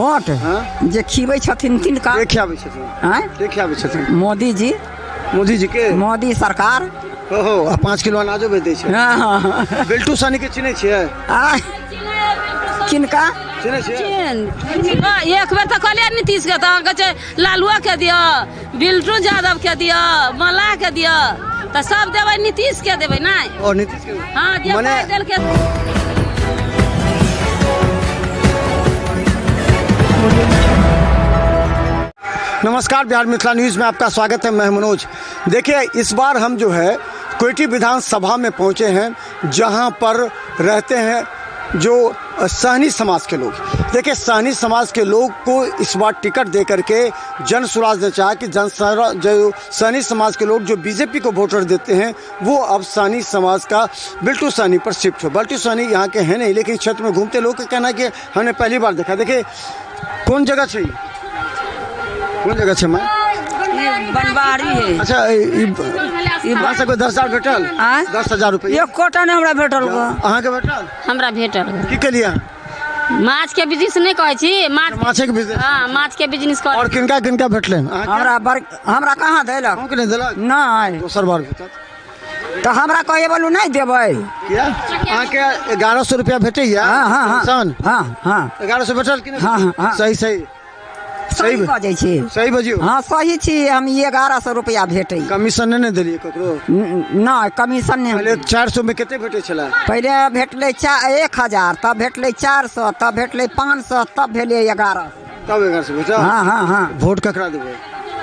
Vote जे खिबै छथिन तिनका। के खियाबै छथिन? आँय? के खियाबै छथिन? मोदी जी। मोदी जी के? मोदी सरकार। ओहो, आ 5 किलो अनाजो भेज दै छै। हँ। बिल्टू साहनी के चिन्है छियै? आँय? किनका चिन्है छियै? एक बेर तऽ कहलियै नीतीश के, तऽ कहै छै लालुआ के दिअ, बिल्टू यादव के दिअ, मल्लाह के दिअ, तऽ सब देबै नीतीश के देबै नहि। और नीतीश के? हँ, जे मने पाइ देलकै। नमस्कार, बिहार मिथिला न्यूज़ में आपका स्वागत है। मैं मनोज। देखिए, इस बार हम जो है कुइटी विधानसभा में पहुंचे हैं, जहां पर रहते हैं जो सहनी समाज के लोग। देखिए, सहनी समाज के लोग को इस बार टिकट दे करके जन सुराज ने चाहा कि जो सहनी समाज के लोग जो बीजेपी को वोटर देते हैं वो अब सहनी समाज का बिल्टू सहनी पर शिफ्ट हो। बिल्टू सहनी यहाँ के हैं नहीं, लेकिन क्षेत्र में घूमते लोग का कहना है कि हमने पहली बार देखा। देखिए, कौन जगह चाहिए, कौन जगह छै माय? बनवारी है। अच्छा, ई अहाँ सबके 10,000 भेटल? आँय? 10,000 रुपया एक कोटा नहि हमरा भेटल गो। अहाँके भेटल? हमरा भेटल। की केलियै? माछ के बिजनेस नहि कहै छी, माछ माछे के बिजनेस। हँ, माछ के बिजनेस कर। और किनका किनका भेटलनि? हमरा बड़, हमरा कहाँ देलक? अहूँके नहि देलक? नहि। दोसर बार भेटत। तऽ हमरा कहै बोलू नहि देबै। किया? अहाँके 1100 रुपया भेटैया? हँ हँ हँ। पेंशन? हँ हँ। 1100 भेटल कि नहि? हँ हँ। सही सही सही बजै छी। सही बजियौ। हँ, सही छी। हम 1100 रुपया भेटै। कमीशन नहि ने देलियै ककरो? नहि, कमीशन नहि। पहिले 400 में कते भेटै छलै? पहिले भेटलै 1000, तब भेटलै 400, तब भेटलै 500, तब भेलै 1100। तब 1100 भेटल? हँ हँ हँ। वोट ककरा देबै?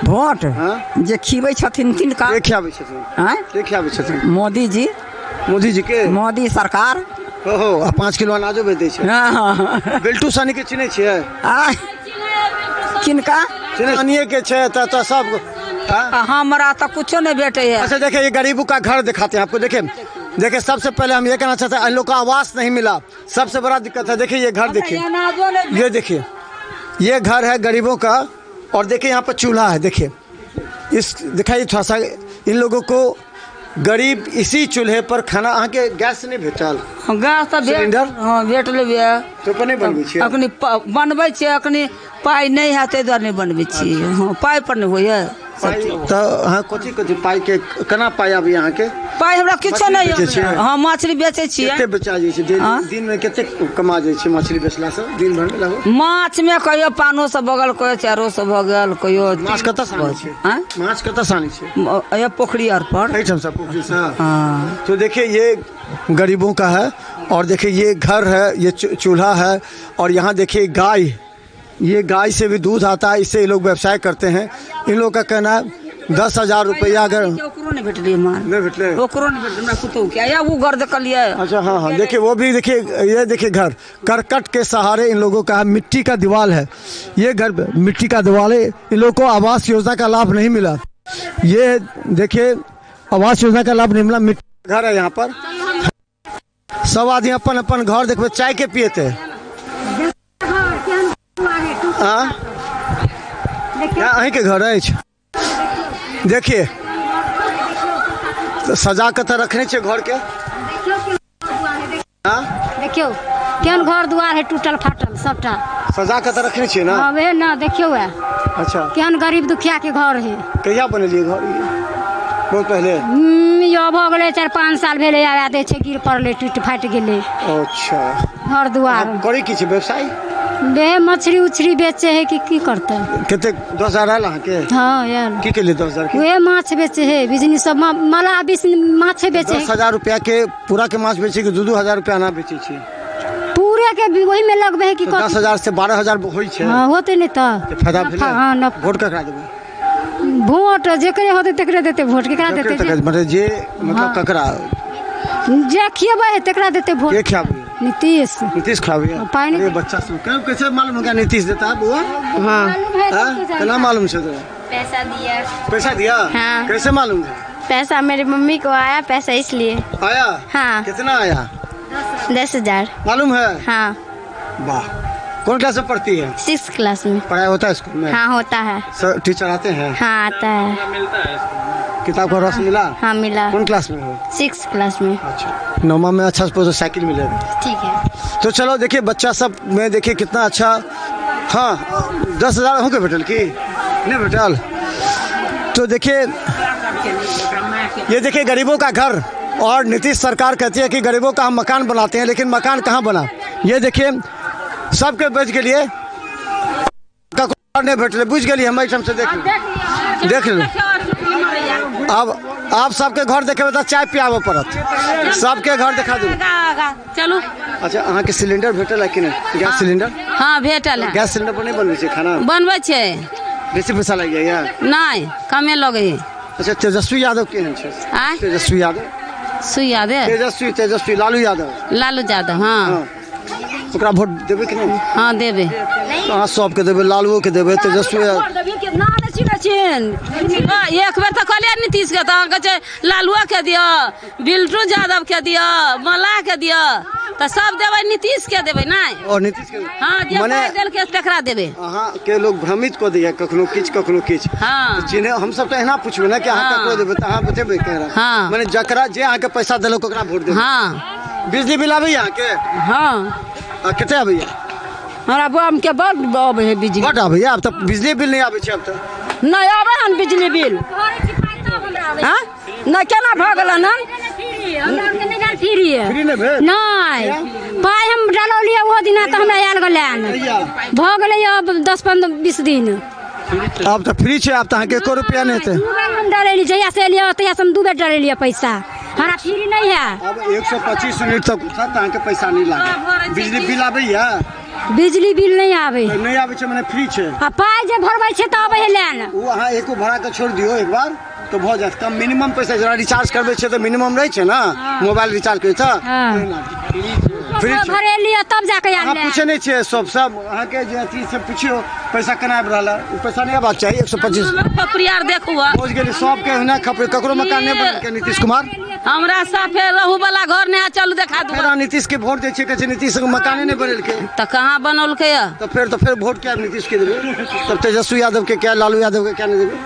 वोट हँ? जे खिबै छथिन तिनका। के खियाबै छथिन? आँय? के खियाबै छथिन? मोदी जी। मोदी जी के? मोदी सरकार। ओहो, आ 5 किलो अनाजो भेज दै छै। हँ। बिल्टू साहनी के चिन्है छियै? आँय? किनका? चिन्है के छै तऽ सब। हमरा तऽ कुछो नहि भेटैया। अच्छा, देखिए, ये गरीबों का घर दिखाते हैं आपको। देखिए देखिए, सबसे पहले हम ये कहना चाहते हैं, इन लोग का आवास नहीं मिला, सबसे बड़ा दिक्कत है। देखिए ये घर, देखिए ये, देखिए ये घर है गरीबों का। और देखिए यहाँ पर चूल्हा है, देखिए इस दिखाइए थोड़ा सा। इन लोगों को गरीब इसी चूल्हे पर खाना। अहाँके गैस नहि भेटल? गैस तऽ सिलेंडर? हँ, भेटलै। तो पर नहि बनबै छियै? अखनी बनबै छियै, अखनी पाइ नहि है ताहि दुआरे नहि बनबै छियै। हँ, पाइ पर नहि होइए। तऽ अहाँ कथी कथी पाइके केना पाइ आबैए अहाँके? पाइ हमरा किछो नहि। बेचै छियै? हँ, मछली बेचै छियै। कते बेचा जाइ छै? दिन में कते कमा जाइ छै मछली बेचलासँ दिन भर में लगभग? माछमे कहियो 500 भऽ गेल, कहियो 400 भऽ गेल, कहियो। माछ कतऽ आनै छै? आँय? माछ कतऽ आनै छै? ये पोखरी आर पर। एहिठाम से पोखरी से। हाँ। तो देखिए, ये गरीबों का है। और देखिए ये घर है, ये चूल्हा है। और यहाँ देखिए गाय, ये गाय से भी दूध आता है, इससे ये लोग व्यवसाय करते हैं। इन लोगों का कहना है 10,000 रुपया अगर ओकरो नहि भेटलै माल। नहीं भेटलै? ओकरो नहि भेटलै। हमरा पुतहु के या ओ घर देखलियै। अच्छा, हाँ हाँ, देखिए वो भी, देखिए ये, देखिए घर करकट के सहारे इन लोगों का है, मिट्टी का दीवार है। ये घर मिट्टी का दीवार है। इन लोगों को आवास योजना का लाभ नहीं मिला। ये देखिए, आवास योजना का लाभ नहीं मिला, मिट्टी घर है। यहाँ पर सब आदमी अपन अपन घर देखबे चाय के पिएते। हाँ, अहीं के घर अछि। देखिए, तऽ सजा के तऽ रखने छै घर के। हाँ? देखियौ केहन घर दुआर है, टूटल फाटल सबटा। सजा के तऽ रखने छियै ने? हाँ, वएह ना, देखियौ वएह। अच्छा। केहन गरीब दुखिया के घर है। कहिया बनेलियै घर? बहुत पहले? यो भऽ गेलै 4-5 साल भेलै। आब दै छै, गिर पड़लै, टूटि फाटि गेलै। अच्छा। घर दुआर। करै की छै व्यवसाय? बे मछली उछली बेचे है कि की करतै। कते 10,000 आयल अहाँके? हाँ, आयल। की केलियै 10,000 के? वएह माछ बेचे है, बिजनेस सब मलाह माछे बेचे है। 10,000 रुपया के पूरा के माछ बेचे कि 2-2 हजार रुपया अना बेचै छी? पूरे के भी वही में लगबे है कि। 10,000 से 12,000 होइ छै। हाँ, होते नहि तऽ। तऽ फायदा भेलै? हाँ, नफा। वोट ककरा देबै? वोट जेकरे होतै तेकरे देतै वोट। केकरा देतै? मतलब जे मतलब हाँ। ककरा? जे खियेबै है तेकरा देतै वोट। के खियाबै? नीतीश। नीतीश खियाबै? पानि। अरे, बच्चा सब कैसे मालूम होगा नीतीश देता है बुआ? हाँ। हाँ? केना मालूम छै तोरा? पैसा दिया। पैसा दिया? हाँ। कैसे मालूम है? पैसा मेरी मम्मी को आया पैसा, इसलिए। आया? हाँ। कितना आया? 10,000। मालूम है? हाँ। वाह, कौन क्लास में पढ़ती है? 6 क्लास में। पढ़ाई होता है स्कूल में? हाँ, होता है। सर टीचर आते हैं? हाँ, आता है। किताब का रस मिला? हाँ, मिला। कौन क्लास में हो? 6 क्लास में। अच्छा, नौमा में। अच्छा, तो साइकिल मिलेगा। ठीक है। तो चलो, देखिए बच्चा सब में देखिए कितना अच्छा हाँ, 10,000 अहूँके भेटल की नहीं भेटल? तो देखिए, ये देखिए गरीबों का घर, और नीतीश सरकार कहती है कि गरीबों का हम मकान बनाते हैं, लेकिन मकान कहाँ बना? ये देखिए सबके बच के लिए नहीं भेटल, बुझ गेलिए हम एहिठाम से देख देख लू। अब आप सबके घर देखेबै तऽ चाय पियाबऽ पड़त, सबके घर देखा दू। चलू। अच्छा, अहाँके सिलेंडर भेटल है कि नहि? Gas cylinder? हाँ भेटल है। गैस सिलेंडर पर नहीं बनबै छै खाना? बनबै छै। बेसी पैसा लागि जाइए? नहीं, कमे लगै। अच्छा, तेजस्वी यादव केहन छै? तेजस्वी यादव? सुई यादव? तेजस्वी, तेजस्वी लालू यादव। लालू यादव, हाँ। ओकरा वोट देबै कि नहि? हाँ देबै। अहाँ सबके देबै, लालुओ के देबै, तेजस्वी। एक बेर तऽ कहलियै नीतीश के, तऽ कहै छै लालुओ के दिअ, बिल्टू यादव के दिअ, मल्लाह के दिअ, तऽ सब देबै नीतीश के देबै। नहि, और नीतीश के? हाँ, जे पाइ देलकै तकरा देबै। अहाँ के लोग भ्रमित कऽ दैया, कखनो किछु कखनो किछु। हाँ, चिन्ह हमसब तऽ एना पुछबै ने कि अहाँ ककरो देबै तऽ अहाँ बतेबै केकरा। हाँ, मने जकरा जे अहाँके पैसा देलक ओकरा वोट देबै। हाँ। बिजली बिल आबैया अहाँके? हाँ। कते आबैया? हमरा बम के बड अबै है बिजली। बड आबैया? आब तऽ बिजली बिल नहि आबै छै। आब तऽ नहि आबै हन बिजली बिल। हाँ, नहि केना भऽ गेल हन? फ्री नहि, पाइ हम डलौलियै ओहो दिना तऽ हमरा आयल गेलै, भऽ गेलै अब 10-15-20 दिन। आब तऽ फ्री छै, आब तऽ अहाँके एको रुपया नहि हेतै। 2 बेर हम डलेली, जहिया से एलियै तहिया से हम 2 बेर डलेलियै पैसा, हमरा फ्री नहीं है। अब 125 यूनिट तक उठत तऽ अहाँके पैसा नहि लागत। बिजली बिल आबैया? बिजली बिल नहीं आबै। नहि आबै छै मने फ्री छै। आ पाइ जे भरबै छै तऽ आबै है लाइन। ओ अहाँ एको भरा के छोड़ि दियौ एक बार तऽ भऽ जायत कम मिनिमम पैसा। जरा रिचार्ज करबै छै तऽ मिनिमम रहै छै ने, मोबाइल रिचार्ज करै तऽ फ्री छै। भरेलियै तब जाके आयल। अहाँ पूछै नहि छियै सब सब अहाँके जे अथी से पुछियौ पैसा केना आबि रहल है, ओ पैसा नहि आबक चाही। 125 खपरियार देखू। पहुँच गेली सबके हुना खपरी, ककरो मकान नहि बनेलकै नीतीश कुमार। हमरा साफे रहू वाला घर नहि है, चलू देखा दू। फेर नीतीश के वोट दै छियै, कहै छै नीतीश के मकाने नहि बनेलकै। तऽ कहाँ बनौलकै? तऽ फेर वोट क्या नीतीश के देबै? तब तेजस्वी यादव के क्या, लालू यादव के क्या नहि देबै?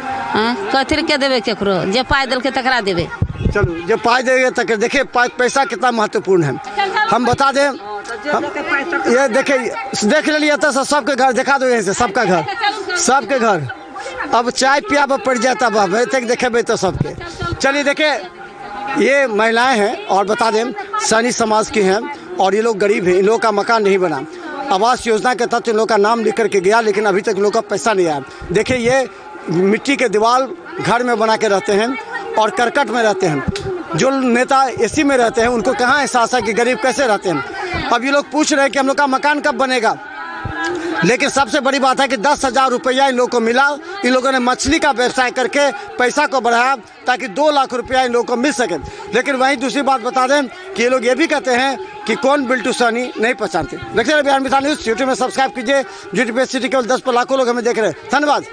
कथी के देबै? केकरो जे पाइ देलकै तकरा देबै। चलू, जे पाइ देबै तकर। देखिए पैसा कितना महत्वपूर्ण है, हम बता दें। ये देखिए, देख लेलिए एतऽ से सबके घर देखा दो, यहीं से सबका घर, सबके घर। अब चाय पियाबऽ पड़ि जायत अब एतेक देखेबै तऽ सबके। चलिए देखिए, ये महिलाएं हैं और बता दें सैनी समाज की हैं और ये लोग गरीब हैं, इन लोगों का मकान नहीं बना। आवास योजना के तहत इन लोगों का नाम लिख करके गया, लेकिन अभी तक लोगों का पैसा नहीं आया। देखिए, ये मिट्टी के दीवार घर में बना के रहते हैं और करकट में रहते हैं। जो नेता एसी में रहते हैं उनको कहाँ एहसास है कि गरीब कैसे रहते हैं। अब ये लोग पूछ रहे हैं कि हम लोग का मकान कब बनेगा, लेकिन सबसे बड़ी बात है कि 10,000 रुपया इन लोगों को मिला। इन लोगों ने मछली का व्यवसाय करके पैसा को बढ़ाया ताकि 2 लाख रुपया इन लोगों को मिल सके। लेकिन वहीं दूसरी बात बता दें कि ये लोग ये भी कहते हैं कि कौन बिल्टू सहनी नहीं पहचानते। देखते रहिए बिहार मिथिला न्यूज़, यूट्यूब में सब्सक्राइब कीजिए। यूट्यूब पे सिटी केवल 10 पर लाखों लोग हमें देख रहे हैं। धन्यवाद।